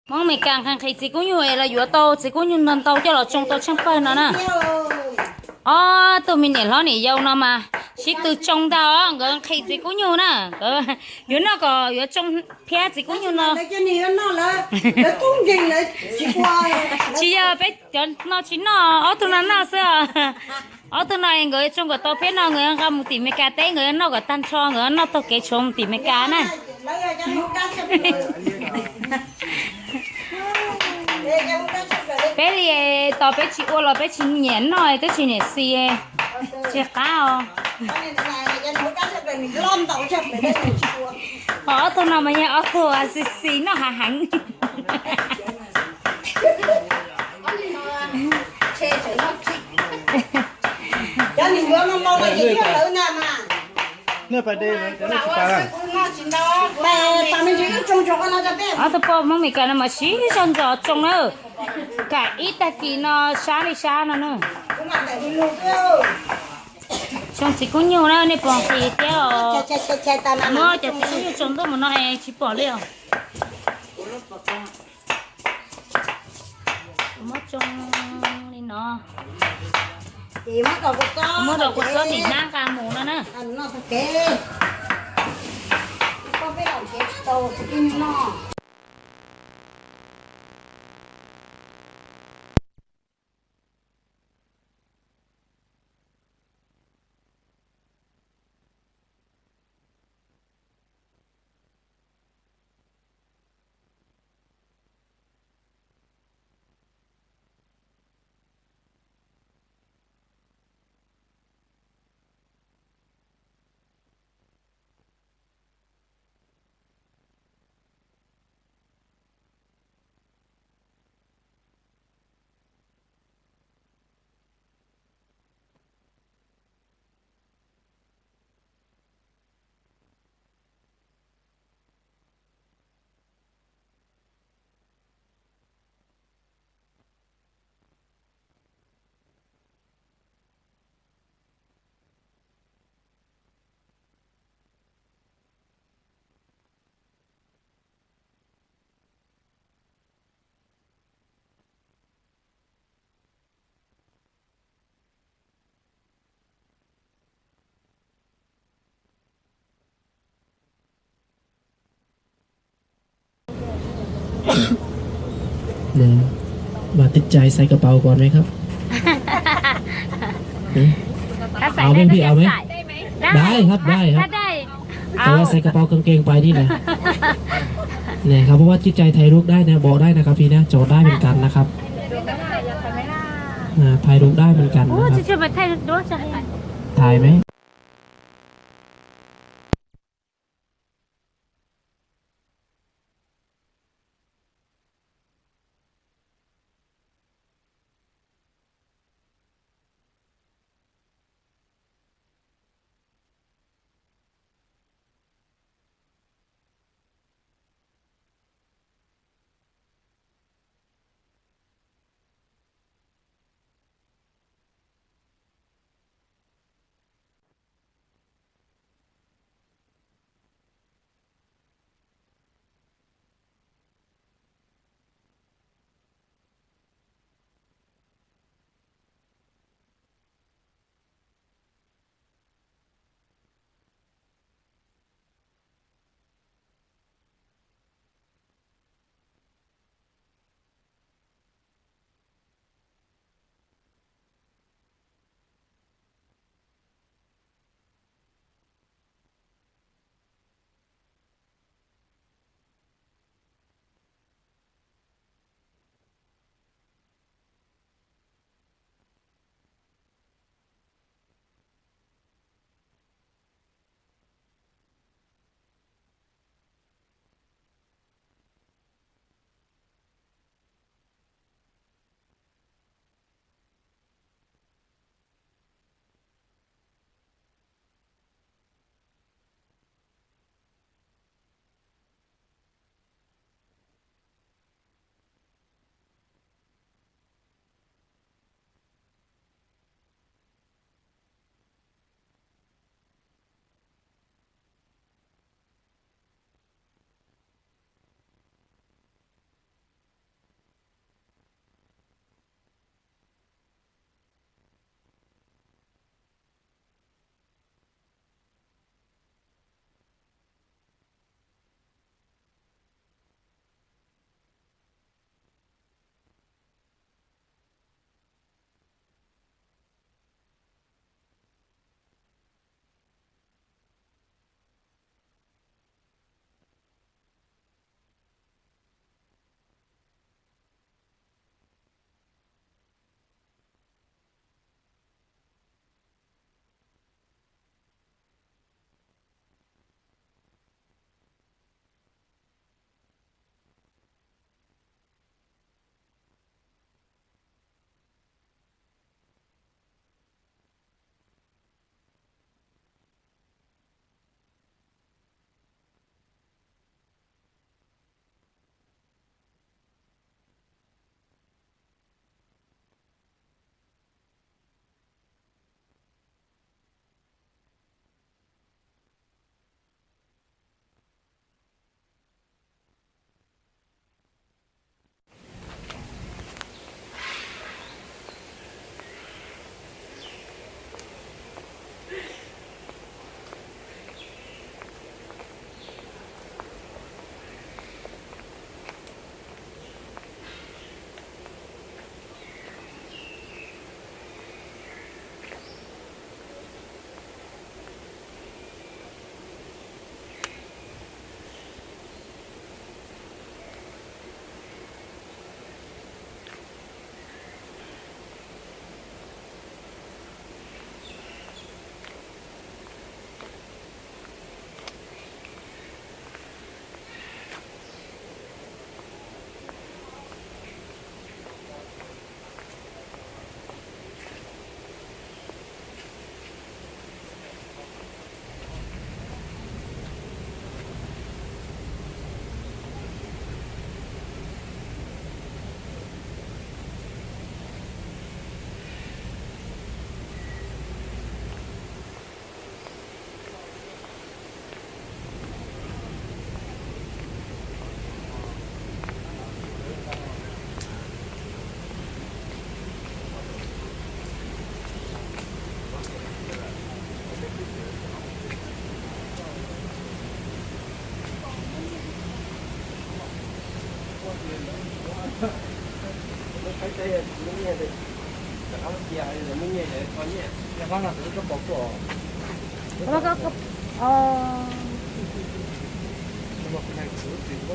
Hmoob Meskas nqhis txiv kub nyuj es los yuav tau txiv kub nyuj ntau ntau coj los tsoo tau tsheej pawg no na. Ob tug me niam hlob niam yau no mas sib tw tsoo ntag os, nkawd nqhis txiv kub nyuj na. Yuav noj kom yuav tsoo thiab txiv kub nyuj no. Tsis yog peb cov no tsis noj, ob tug no noj xwb os. Ob tug no nkawd tsoo kom tau thiab no nkawd nqa mus tim Meskas teb, nkawd noj kom tag nrho, nkawd noj taug kev tshuav mus tim Meskas na. Peb li tos peb tsis ua los peb tsis nyiam noj, twb tsis nyiam xis, tsis qab os. Ho ob tug no mas yog ob tug xis xis noj hav heev. Ob tug poj Hmoob Meskas no mas siv zog ntxov tsoo na, kam ib tag kis no sab li sab no na. Tsoo txiv kub nyuj na, nej puas nqhis thiab os? Muab cov txiv kub nyuj tsaus ntuj mus no es tsis pom li os. Muab tsoo li no, muab rau kua txob tim hnab nqa mus no na. Và tích chai xài cà pau cònไหมครับ เอาไหมพี่เอาไหม ได้ครับได้ครับ แต่ว่าใส่กระเป๋ากางเกงไปนี่นะ เนี่ยครับเพราะว่าจิตใจถ่ายรูปได้นะบอกได้นะครับพี่นะจอดได้เหมือนกันนะครับ อ่าถ่ายรูปได้เหมือนกันนะครับ ถ่ายไหม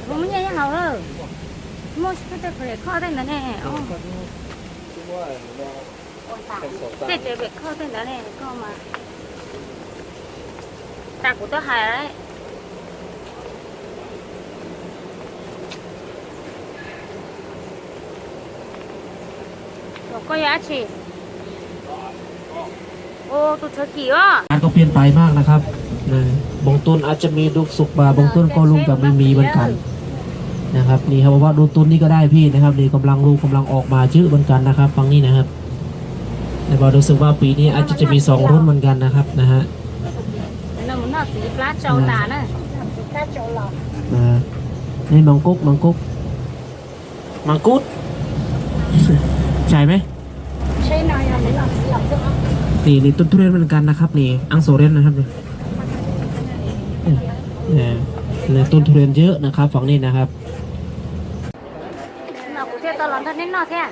Muab nyiaj yeej haus lawm. Muaj tej khob tej ntawd ne. Tej tsev pem khob tej ntawd ne koj mas. Tas kuv twb hais lawm. Koj yog dab tsi? Tus thwv kim os. ร้านก็เปลี่ยนไปมากนะครับ บางต้นอาจจะมีลูกสุกมา บางต้นก็ลูกยังไม่มีเหมือนกันนะครับ นี่ครับ บอกว่าดูต้นนี้ก็ได้พี่นะครับ นี่กำลังลูกกำลังออกมาเยอะเหมือนกันนะครับ ฝั่งนี้นะครับ แต่ว่ารู้สึกว่าปีนี้อาจจะจะมีสองรุ่นเหมือนกันนะครับนะฮะ นี่มังคุด มังคุด มังคุด ใช่ไหม นี่ นี่ต้นทุเรียนเหมือนกันนะครับ นี่ อังโสเรนนะครับ นี่ นี่ ต้นทุเรียนเยอะนะครับ ฝั่งนี้นะครับ Kuv thiaj tau los nrog nej noj thiab.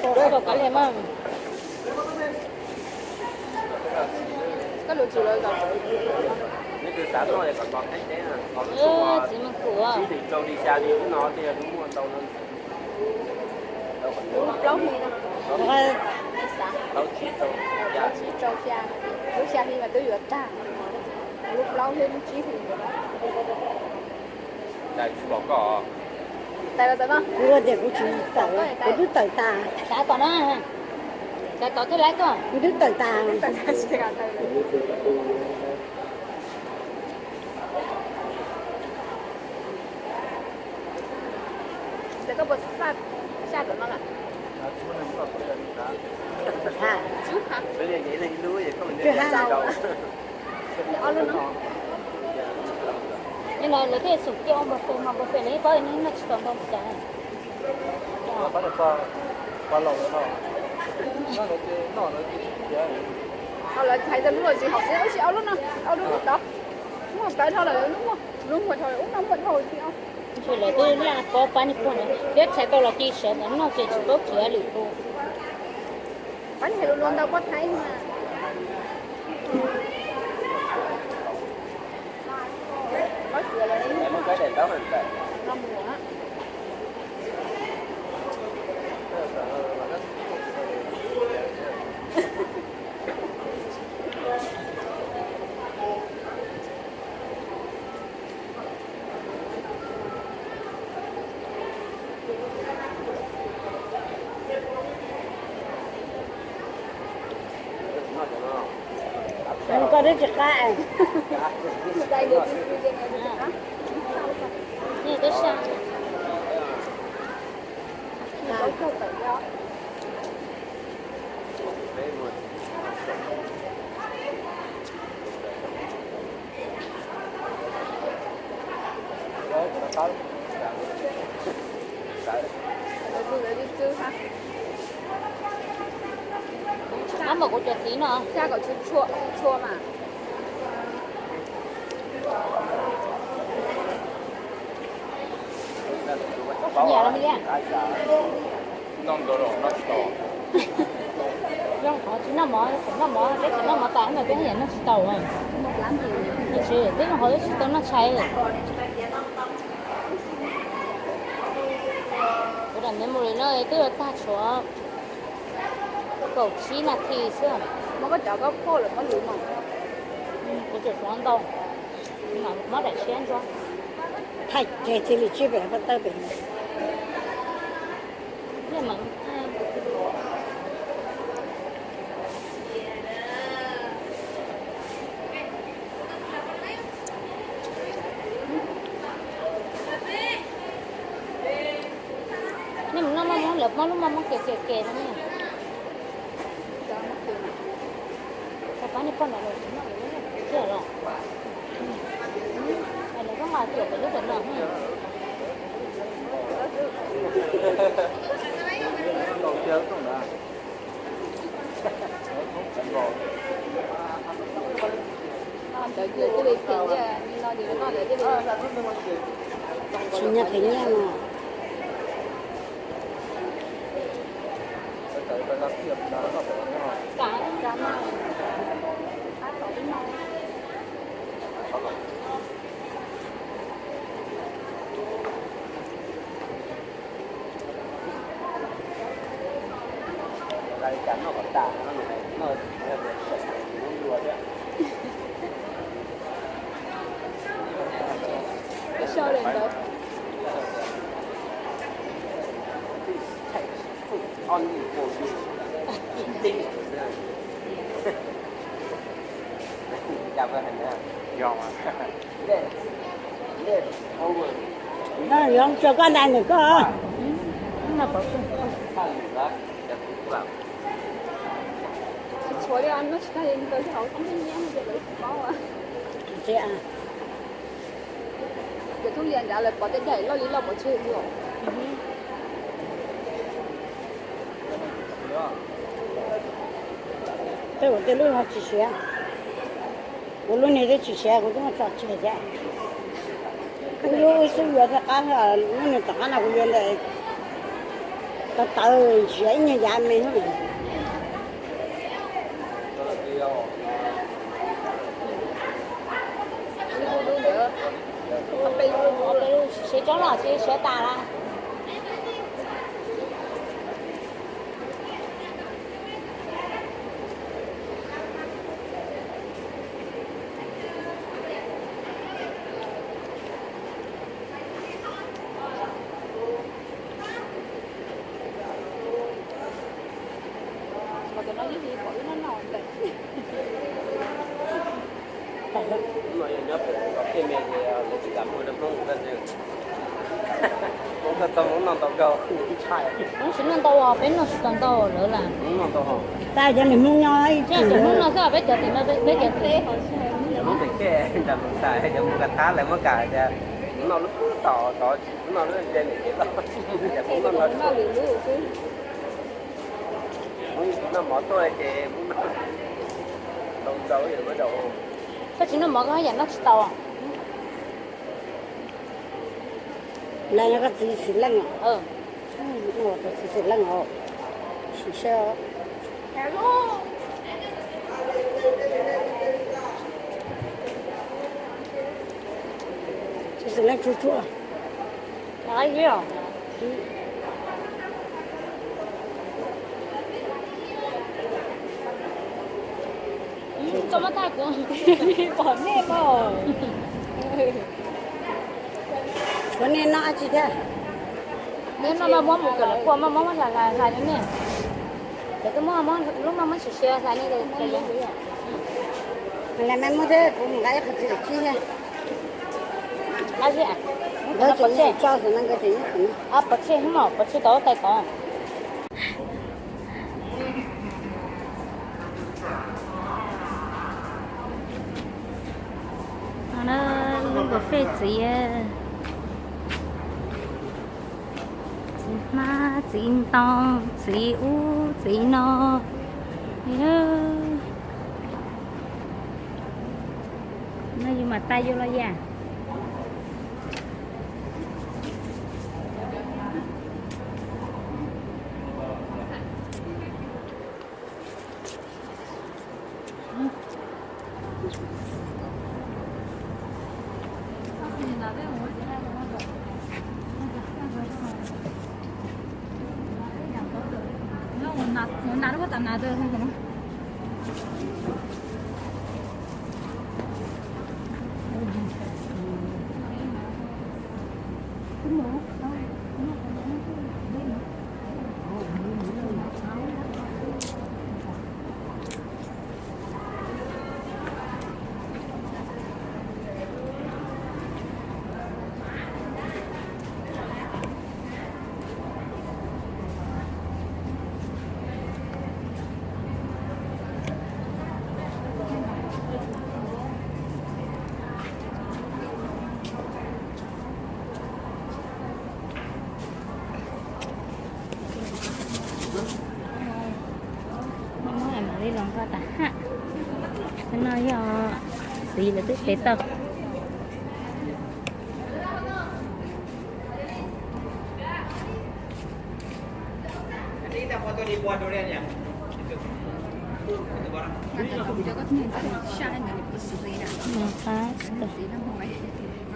Koj kav liam mas. Koj lus txwm lawm. Txiv Meej Kuam. Plaub hli no. Plaub hli rau xya, lub xya hli mas twb yuav tag. Lub plaub hli lub tsib hli. Tais los tawm no. Kuv tias kuv tsis tawm, kuv twb tawm tas. Xav tom no, xav tom thiaj laiv koj. Kuv twb tawm tas. Ces koj puas xaj tom no lawm? Tsis ha. Ob lub no. Nim no lawv thiaj xum kiag ua npau suav mas npau suav lawv yeej paub noj tsis tau ntau npaum cas. Lawv hais tias lub los tsis haum xwb, tab sis ob lub no, ob lub tod muaj tawv dhau lawm, lub muag, lub muag dhau, lub no muaj dhau tiag. Ntshe lawv twb laj pob pab niag puag no, thiab txhais tau los ci sawv ntawd noj ces tsis paub khiav lwm tus. Pab niag luag ntau pob thaib mas. Koj twb tsis qab. Ab, npaum kuv cov txiv no. Xya kom tsis tshua mas. Nyiam los li. Zoo qhov tsis noj mov, txawm noj mov, peb txawm noj mov tas no peb haj yam noj tsis tau. Tiam sis peb noj qhov tsis tau noj tshais. Kuv daim memory no twb yuav tag tshuav kaum tsib nas this xwb. Muab koj cov koj phauj lawm muab lwv mus. Kuv tseem tshuav ntau, muab daim tshiab ntsuab. Thaij ces txiv li tsib pem pab tawb pem. Nej mus noj maj moob, lawv muab lub maj moob ke ke ke no ne. Pab niag poj niam los tsis noj lawv lub tiag los. Lawv koj nqa tuam pem lub pem no. Ntawd ces thiaj li phem nyiaj, li no ces noj ntawd thiaj li. Tsis nyiaj phem nyiaj no. Yog, yog tso koj nta nws koj. Tsis tshua li, noj tsis tag li ntawd hauv tub nyiab no ces lawv tsis paub. Ces tub lia nrad lawv pov tej daim loj li loj pov tseg li os. Tej kuv tej lub no tsis siav. Kuv lub niag twb tsis siav, kuv twb muab tso tseg thiab. Kuv lub xub yuav thiaj qab, lub niag tom qab no kuv yuav ntawm Tawv tawv, ntsia ib nyuag yav me. Siav tsob los siav tas lawm. Hnub no yog nyob pem tom tej me ces lawv tsis kam muag rau Hmoob ua ntej. Hmoob tau, Hmoob noj ntau kawg. Hmoob tsis noj ntau, peb noj tsis tau ntau lawv lawm. Hmoob noj ntau hos. Tab cov niag Hmoob nyob ib tug Hmoob no xwb, peb cov tim no peb cov tim. Cov Hmoob tim khej nram Moos Xais, cov Moos Kas Thab lawv muab kam tias Hmoob noj lub tom tod, Hmoob noj lub nce niam kev loj, cov Hmoob noj no. Hmoob noj mov tuaj ces Hmoob noj ntau ntau yam muab rau. Koj tsis noj mov koj haj yam noj tsis tau. Lawv yog koj txiv xwm leej os. Tus txiv xwm leej os. Sim saib. Txiv xwm leej tsuag tsuag. Koj muab thaj kuv pom nej mas. Kuv nej noj dab tsi thiab? Neb noj mas muab mus kom lawv kua mas muab hlais hlais hlais rau nej. Ces twb muab lub mas muab siav siav hlais nej. Hlais mas muab thiab kuv mus nqa ib qho txiv lawm tsib thiab. Nkawd tseem tso xwb no, nkawd tseem ib qho no. Pov tseg, pov tseg tau tais tod. Lub buffet txiv, txiv hmab, txiv ntoo, txiv ub, txiv no. No yus mam tais yus los yam. Muab mam li los nqa tas hab. No yog txiv lawv twb tes tau.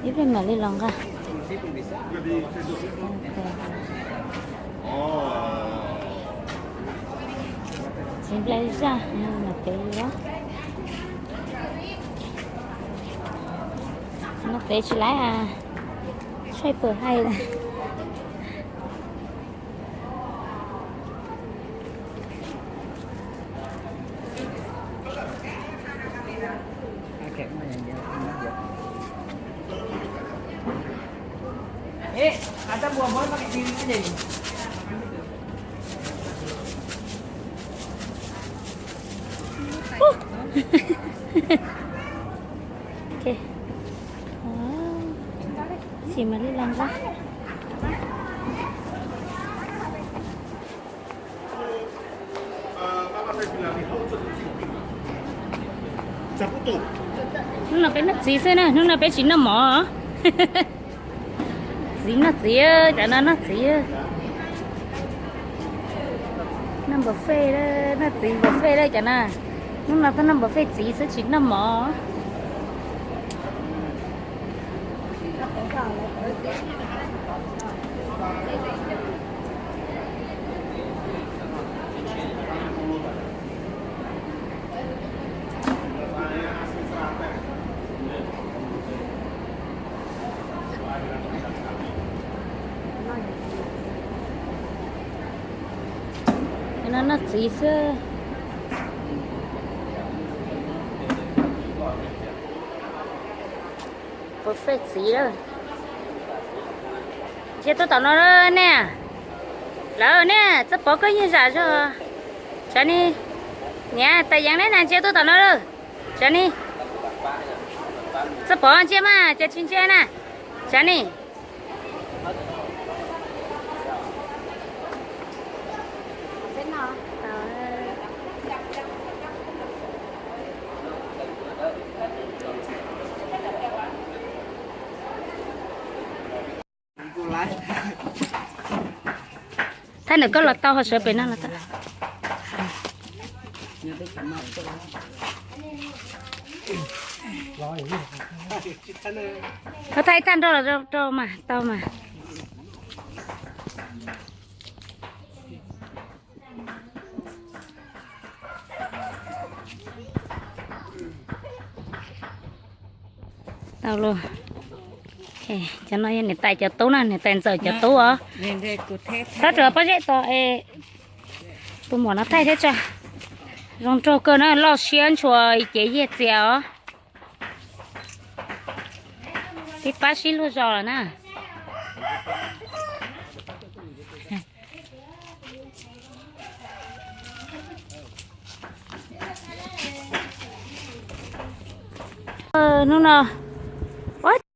Ib pliag mam li los nqa. Txiv nplai zaj, no pem yus, no pem tsis laib, tshaj pawg hais. Sim mam li los nqa. Hnub no peb noj txiv xwb na, hnub no peb tsis noj mov. Txiv noj txiv, cov no noj txiv. Noj buffet, noj txiv buffet lawm cov na. Hnub no tuaj noj buffet txiv xwb tsis noj mov. No noj txiv xwb. Buffet txiv lawm. Ntsia tuaj tom no lawm ne. Lawm ne, Txawj Pov koj yeej zam zog. Tsav ni, niam tais Yeev neb na, ntsia tuaj tom no lawm. Tsav ni, Txawj Pov ntsia mas, cas tsis ntsia na. Tsav ni. Thaij ntawm koj los tau, ho sawv pem no los tau. Ho thaij ib tag nrho los rau mas tau mas. Tau lauj. Cov no yog niam tais cov tub na, niam tais ntxawm cov tub os. Rov rau pob zeb tos es tus muam no thaij thiab tso. Zoo nraug kawg na, loj siab ntshua cev yiag txias os. Tib pab sib luag zos lawm na. Hnub no